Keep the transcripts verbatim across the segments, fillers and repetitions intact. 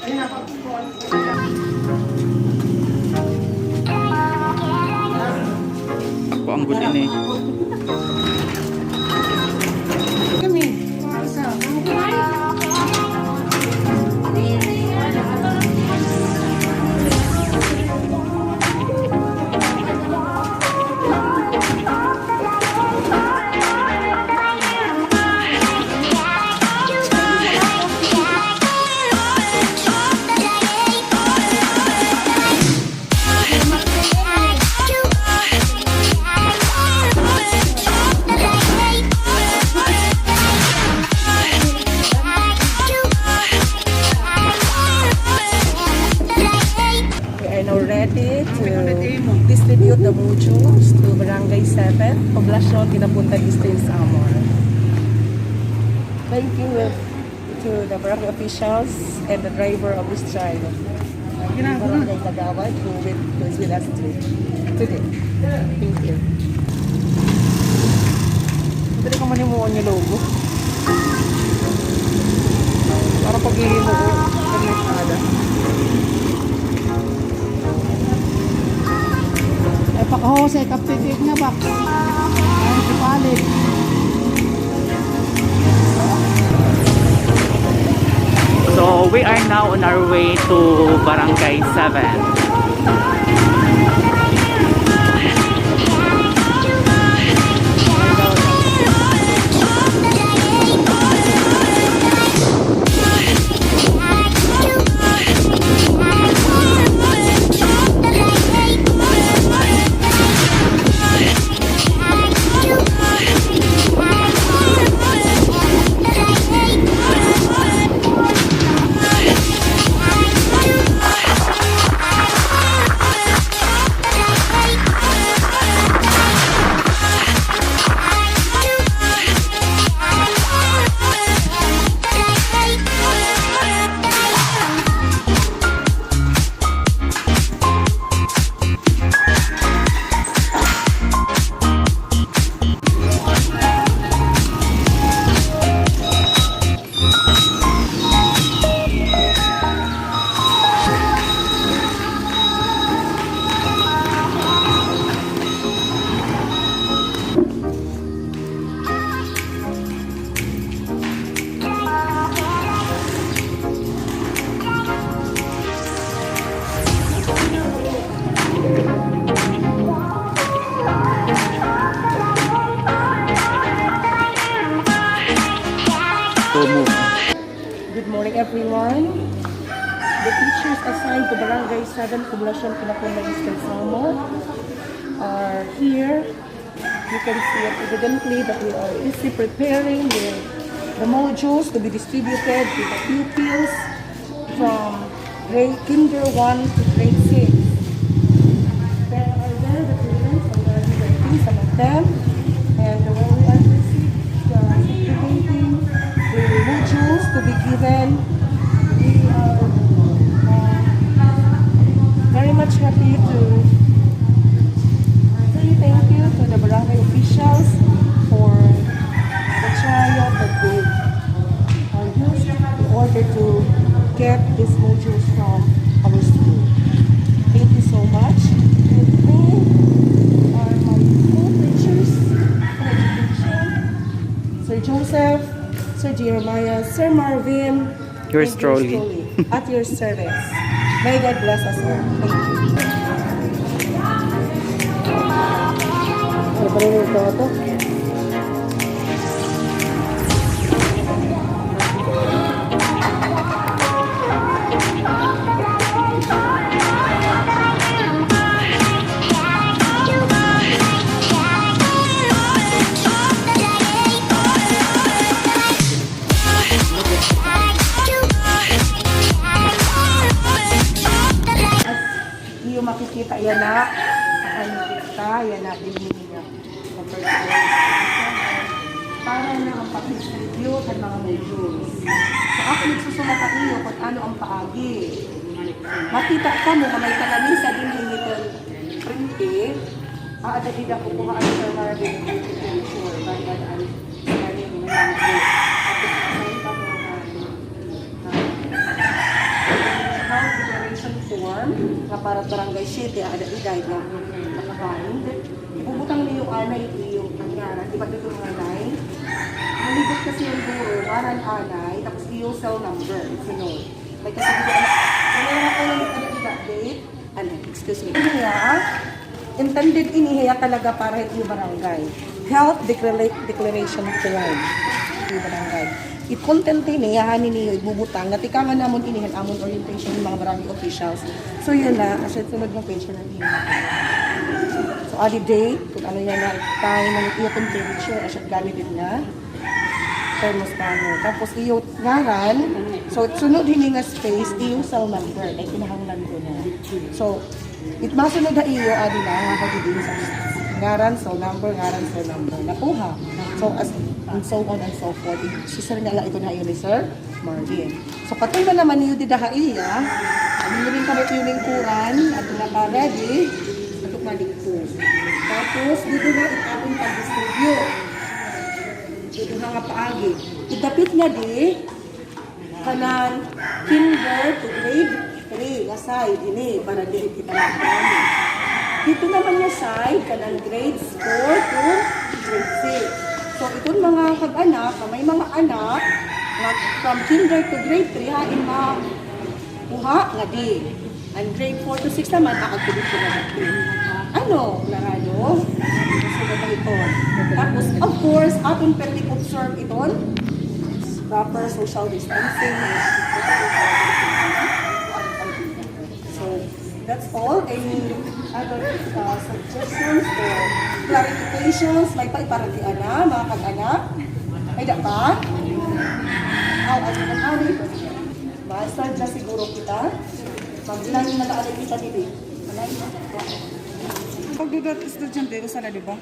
Ako ang good ini. Kami. We are now ready to distribute the modules to Barangay seven, Poblacion Quinaponda Eastern Samar. Thank you to the barangay officials and the driver of this trial. Barangay Kagawad who with, who is with us today. Today. Dali ka man himuon yung logo. Para paghihimo ko, permit na ada. Ay, pakahusay, kapit nga box. Ay, ipalit. So, we are now on our way to Barangay seven. Good morning, everyone. The teachers assigned to Barangay seven, Poblacion Quinaponda, Eastern Samar, are here. You can see it evidently that we are busy preparing the, the modules to be distributed to the pupils from grade kinder one to grade six. There are there the parents already waiting, some of them, and while we are busy, uh, distributing the modules to be given, we are, uh, very much happy to say thank you to the barangay officials for the chariot that they, uh, used in order to get these modules from our school. Thank you so much. With me are my co-teachers in education, Sir Joseph, Sir Jeremiah, Sir Marvin, Yours truly. At your service. May God bless us all. Thank you. Iyo makikita yana, makikita yana, dinhi niya. Sa first grade. Para na an pag-distribute han mga modules. So, ako nagsusulat ha iyo kon ano an paagi. Makita kamo nga may kalamisa dinhi nito. Printi, ah, ada dida ko kuha ang sa mga picture, bad, bad, ano, sa mga notebook. Tapos, sa mga, ah, nga para barangay siyete, ada edad nga nakakain. Ibubutang niyo anay iyo ngaran, di ba dito mga nine? Malibot kasi yung guro, ngaran anay, tapos iyo cell number, sunod. May kasi dito, ano, ano, ano, ano, ano, date? Ano, excuse me. Iya, intended ini hiya talaga para hit iyo barangay. Health declara-, declaration form. Iyo barangay. I-content ini, yahan ini, ibubutang. Natikangan namon ini han amon orientation, mga barangay officials. So, yun na. Asya, sunod na page na ini. So, adi date, kung ano yan na, time, ang iyo temperature, asya, gamit din na. Thermoscanner. Tapos iyo ngaran. So, sunod hini nga space, iyo cell number. Ay, kinahanglan ko na. So, it masunod ha iyo, adi na, nga kadidin sa ngaran, cell number, ngaran, cell number. Nakuha. So, as, and so on and so forth. Susur na lang ito na iyo ni Sir Marvin. So, katong na naman niyo dida ha iya. Ano rin kami yung lingkuran, ato na ka ready, ato na dito. Tapos, dito na itapon pag-distribute. Dito na nga paagi. Idapit nga di, kanan kinder to grade three, nga side ini, para dili kita magkami. Dito naman nga side, kanan grades four to grade six. So, iton mga kag-anak, nga may mga anak, nga from kinder to grade three, hain makuha nga di. An grade four to six naman, aagto dito na dito. Ano, klarado? So, gagamiton. Tapos, of course, aton perti observe iton proper social distancing. So, that's all. Any other, uh, suggestions or clarifications? May pa iparatian na, mga kag-anak? May da pa? Aw, ano na, ano? Basta dyan siguro kita. Magbilang na lang kita dito. Pagduda, estudyante, usa na, di ba?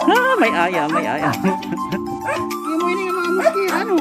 Ah, may aya, may aya. Imo ini nga mga muski, ano?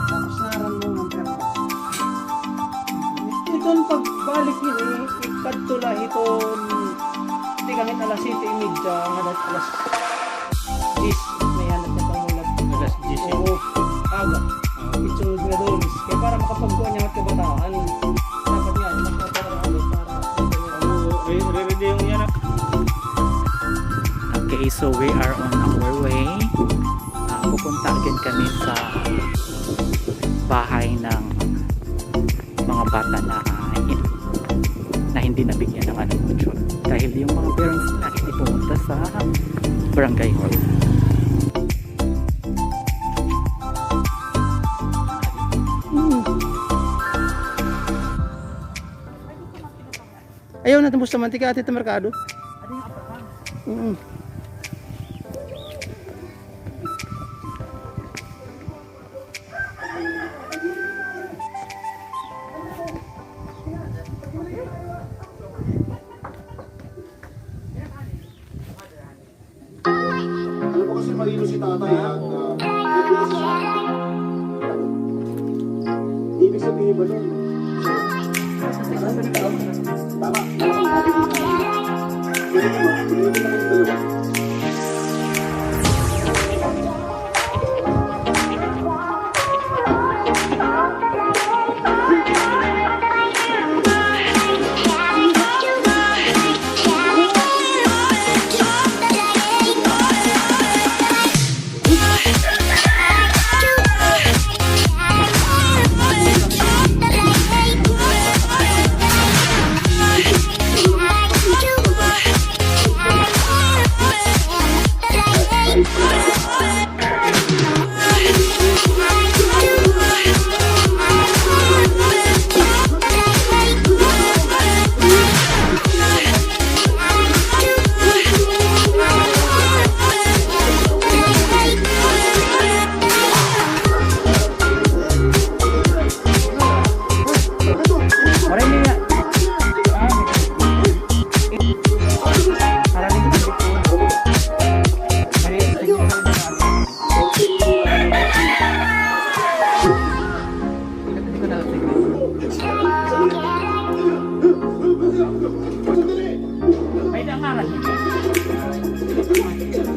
Tapos naran mo ng perma. Iton pagbalik ini, ikadto la hiton, di kahit alas siyete y media, hanggang alas diyes, may hanap na pangulat. Alas diyes. Oo, aga. Oo. Itsunod nga Lunes. Kaya para makapagkuha niya at kabataan, dapat nga, mas matagal ang ano, para Oo, re-, re-ready yung yan, ah. Okay, so we are on our way. Ah, pupunta agad kami sa bahay ng mga bata na, ah, na hindi nabigyan ng ano, module. Dahil yung mga parents nila hindi pumunta sa barangay hall. Mm. Ayaw na, tapos naman, tika, ati, ta merkado. Mm. Ano ba kasi, mahilo si tatay, ha? Ibig sabihin ba nun? Tama.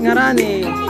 Ngarani.